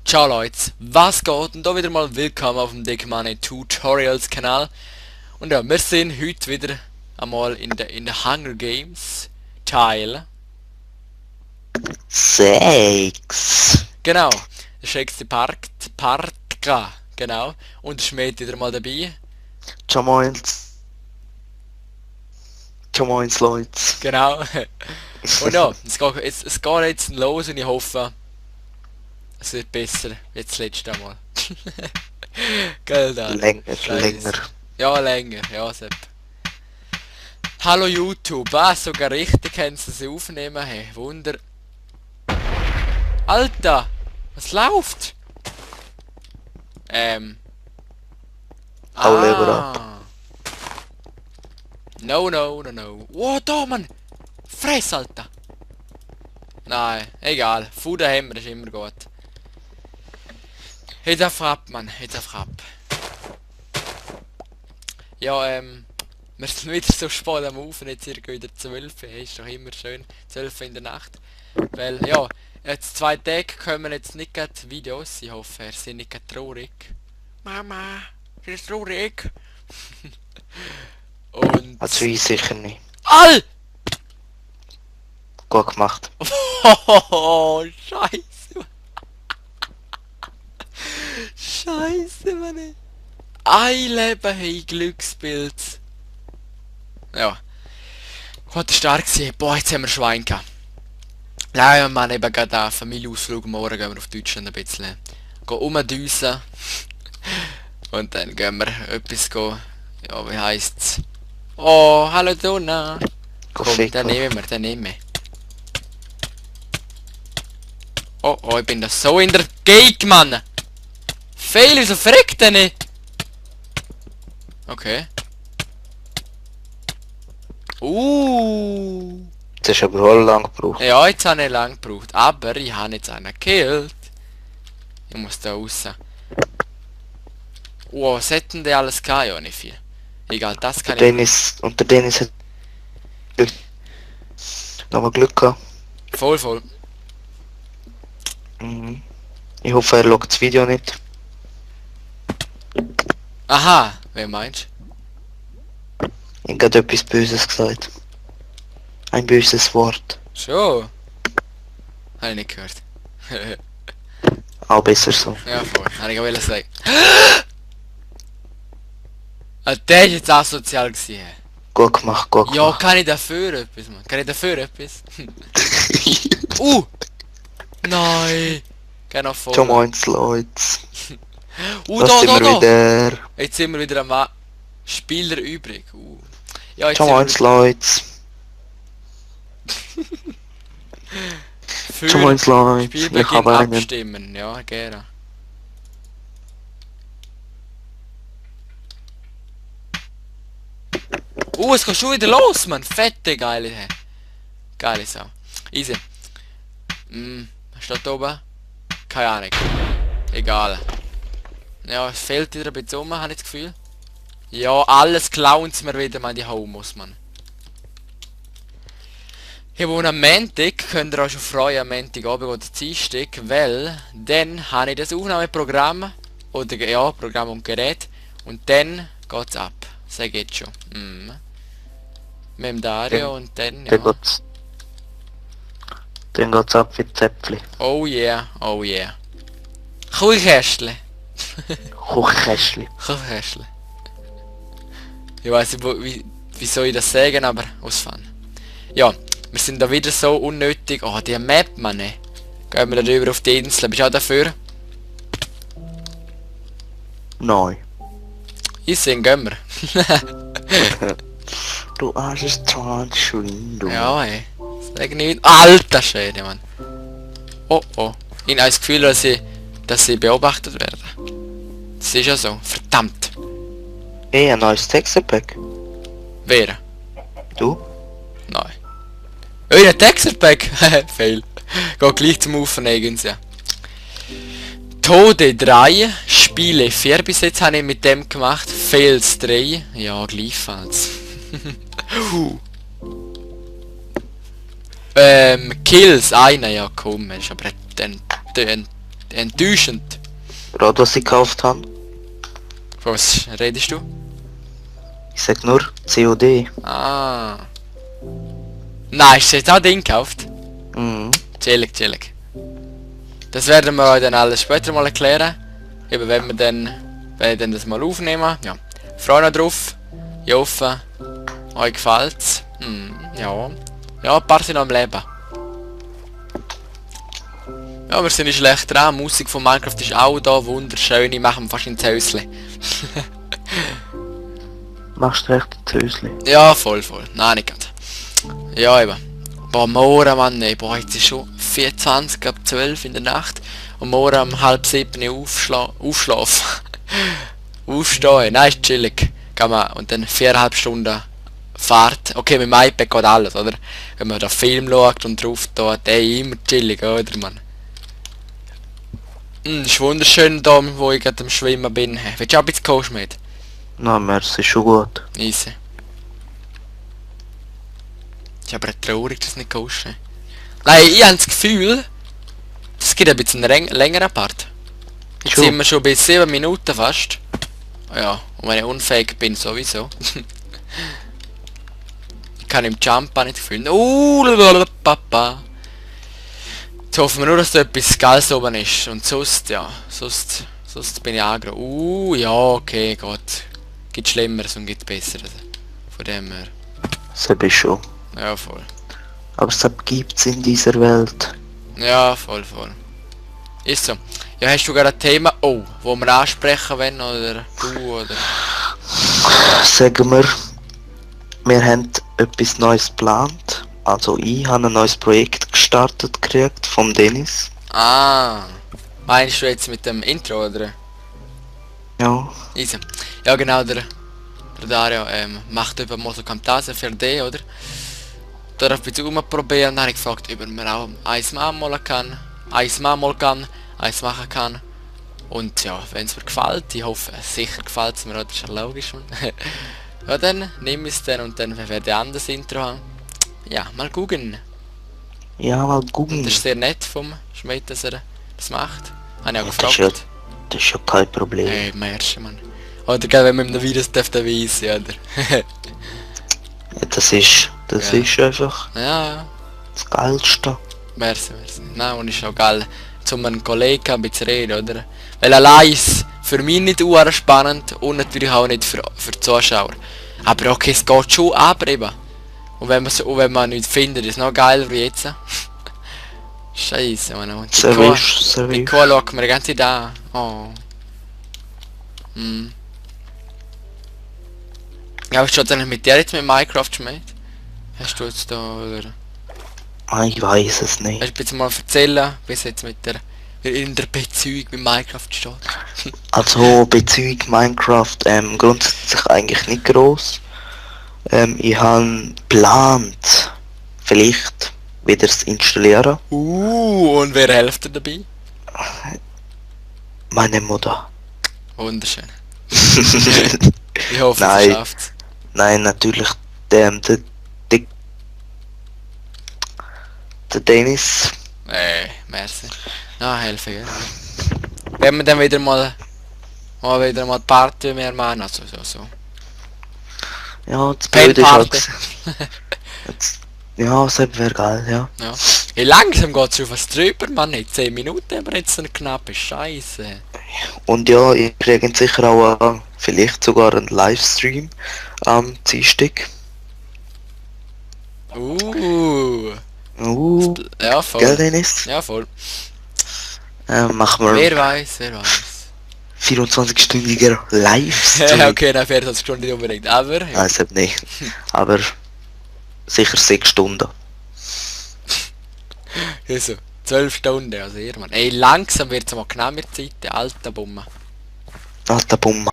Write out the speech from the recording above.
Ciao Leute, was geht? Und da wieder mal willkommen auf dem Dickmoney Tutorials Kanal. Und ja, wir sind heute wieder einmal in der Hunger Games Teil. 6. Genau, der schrägste Partka, genau. Und der Schmied wieder mal dabei. Ciao moins. Ciao moins, Leute. Genau. Und ja, es geht jetzt los und ich hoffe, es wird besser als das letzte Mal. Gell, dann. Länger. Ja, länger, ja, Sepp. Hallo YouTube, was sogar richtig können sie sie aufnehmen, hey, Wunder. Alter, was läuft? Hau lieber ab. No. Oh, da, Mann! Fress, Alter! Nein, egal. Food haben wir, ist immer gut. Jetzt einfach ab, Mann, jetzt einfach ab. Ja, wir sind wieder so spät am Aufnehmen, jetzt circa wieder 12. Ist doch immer schön, 12 in der Nacht. Weil, ja, jetzt 2 Tage kommen jetzt nicht gerade Videos. Ich hoffe, ihr seid nicht gerade traurig. Mama, ist traurig? Und... Also ich sicher nicht. All! Gut gemacht. Oh, Scheiße. Scheiße, Mann. Ein Leben, hey, Glückspilz. Ja. Hat stark gewesen. Boah, jetzt haben wir Schwein gehabt. Ja, Mann, eben gerade einen Familienausflug. Morgen gehen wir auf Deutschland ein bisschen. Gehen umdüsen. Und dann gehen wir etwas gehen. Ja, wie heisst's? Oh, hallo Donna. Komm, den nehmen wir. Oh, ich bin da so in der Gegend, Mann. Fail, wieso verreckt der nicht? Okay. Das ist aber auch lang gebraucht. Ja, jetzt habe ich lang gebraucht. Aber ich habe jetzt einen gekillt. Ich muss da raus. Oh, was hätten die alles gehabt? Ja, nicht viel. Egal, das kann ich... Und der Dennis hat nochmal Glück gehabt. Voll. Mhm. Ich hoffe, er schaut das Video nicht. Aha, wer meinst Ich habe gerade etwas Böses gesagt. Ein böses Wort. du? Schon. Habe ich nicht gehört. Auch besser so. Ja, voll. Habe ich auch sagen. Ah, der ist jetzt asozial gewesen. Gut gemacht. Ja, kann ich dafür etwas, Mann? Kann ich dafür etwas? Nein! Geh noch vor. Ciao moins, Leute. Da. Sind wir wieder. Jetzt sind wir wieder am Spieler übrig. Ja, jetzt Ciao moins, Leute. Ciao moins, Leute. Ich Spielbeginn habe einen. abstimmen. Ja, gerne. Es geht schon wieder los, Mann. Fette, geile Sau. Easy. Steht da oben? Keine Ahnung. Egal. Ja, es fehlt wieder ein bisschen rum, habe ich das Gefühl. Ja, alles klauen sie mir wieder mal die Homos, Mann. Ich wohne am Montag, könnt ihr euch schon freuen am Montagabend oder Dienstag, weil dann habe ich das Aufnahmeprogramm, oder ja, Programm und Gerät, und dann geht's ab. Das geht schon. Mit dem Dario und dann, ja. Dann geht's ab wie Zäpfli. Oh yeah. Kuhkästle. Hochkästli. Kuhkästle. Ich weiß nicht, wie soll ich das sagen, aber ausfahren. Ja, wir sind da wieder so unnötig. Oh, die Map, Mann. Gehen wir da rüber auf die Insel. Bist du auch dafür? Nein. Ich sing, gehen wir. Du armes Traumschwein, du. Ja, ey. Sag nicht. Alter Schwede, Mann. Oh. Ich habe das Gefühl, dass sie beobachtet werden. Das ist ja so. Verdammt. Hey, ein neues Texterpack. Wer? Du? Nein. Ein Texterpack? Fail. Geht gleich zum Aufnehmen, ja. Tode 3, Spiele 4 bis jetzt habe ich mit dem gemacht. Fails 3. Ja, gleichfalls. Kills 1, ja komm, ist aber Enttäuschend. Gerade was ich gekauft habe. Von was redest du? Ich sag nur COD. Ah. Nein, hast du jetzt auch Ding gekauft? Mhm. Chillig, chillig. Das werden wir euch dann alles später mal erklären. Eben wenn wir dann das mal aufnehmen. Ja. Freuen uns drauf. Ich hoffe, euch gefällt's. Ja. Ja, ein paar sind noch am Leben. Ja, wir sind nicht schlecht dran. Musik von Minecraft ist auch da. Wunderschön. Ich mache fast ins Häusli. Machst du recht ins Häusli? Ja, voll. Nein, nicht ganz. Ja, eben. Boah, morgen, Mann, ey. Boah, jetzt ist schon 24 ab 12 in der Nacht. Und morgen um 6:30 aufschlafen. Aufstehen. Nein, ist chillig. Kann man, und dann 4,5 Stunden Fahrt. Okay, mit dem iPad geht alles, oder? Wenn man da Film schaut und drauf tut, ey, immer chillig, oder, Mann? Ist wunderschön da, wo ich gerade am Schwimmen bin. Willst du auch ein bisschen kochen, mit? Na, merci, schon gut. Easy. Ist aber traurig, dass es nicht kochen. Nein, ich habe das Gefühl, es gibt ein bisschen einen längeren Part. Jetzt Schon. sind wir schon bei 7 Minuten fast. Ja, und wenn ich unfähig bin, sowieso. Ich kann im Jump auch nicht fühlen. Papa. Jetzt hoffen wir nur, dass da etwas Geiles oben ist. Und sonst, ja, sonst bin ich aggro. Ja, okay, Gott. Gibt Schlimmeres und gibt Besseres. Von dem her. Das hab ich schon. Ja, voll. Aber es gibt's in dieser Welt. Ja, voll. Ist so. Ja, hast du gerade ein Thema, wo wir ansprechen wollen, oder du, oder? Sagen wir haben etwas Neues geplant. Also ich habe ein neues Projekt gestartet gekriegt vom Dennis. Ah. Meinst du jetzt mit dem Intro, oder? Ja. Easy. Ja, genau, der Dario macht über Moto Camtasia für D, oder? Da darf ich rumprobieren und dann habe ich gefragt, ob man auch eins machen kann. Und ja, wenn es mir gefällt, ich hoffe, sicher gefällt es mir, das ist ja logisch. Ja, dann nehme ich es dann und dann werde ich ein anderes Intro haben. Ja, mal gucken. Ja, mal Das gucken. ist sehr nett vom Schmidt, dass er das macht. Habe ich auch Das ist gefragt. Das ist ja kein Problem. Hey, Märsche, Mann. Oder gell, wenn man im Virus darf, dann weiss, oder? Ja, das ist einfach Ja, das Geilste. merci. Nein, und ist auch geil, zum einen Kollegen ein bisschen zu reden, oder? Weil allein ist für mich nicht spannend und natürlich auch nicht für die Zuschauer. Aber okay, es geht schon aber eben. Und wenn man nichts findet, ist es noch geiler wie jetzt. Scheiße, Mann. Und die Servisch. Kohle schaut mir die ganze Zeit an. Oh. Ja, was steht eigentlich mit dir jetzt mit Minecraft Schmidt? Hast du jetzt da, oder? Ich weiß es nicht. Hast du bitte mal erzählen, wie es jetzt mit der in der Beziehung mit Minecraft steht? Also bezüglich Minecraft grundsätzlich eigentlich nicht groß. Ich habe geplant, vielleicht wieder zu installieren. Und wer hilft dir dabei? Meine Mutter. Wunderschön. Ich hoffe, Nein. sie schafft's. Nein, natürlich der Dennis. Merci. Na, helfen, ja. Wenn wir dann wieder mal die Party mehr machen, also so. Ja, das Pen Blöde ist halt... Party. Jetzt, ja, das wäre geil, ja. Ja. Hey, langsam geht's schon was drüber, Mann. In 10 Minuten haben wir jetzt eine knappe Scheiße. Und ja, ihr kriegt sicher auch vielleicht sogar einen Livestream am Dienstag. Ja, voll. Gell, Dennis? Ja, voll. Machen wir Wer weiß. 24-stündiger Livestream. Ja, okay, dann 24 Stunden nicht unbedingt, aber... Ja. Nein, das nicht. Aber sicher 6 Stunden. Also, 12 Stunden, also ihr, Mann. Ey, langsam wird's mal knapp mit Zeit, alter Bumme. Alter Bumm.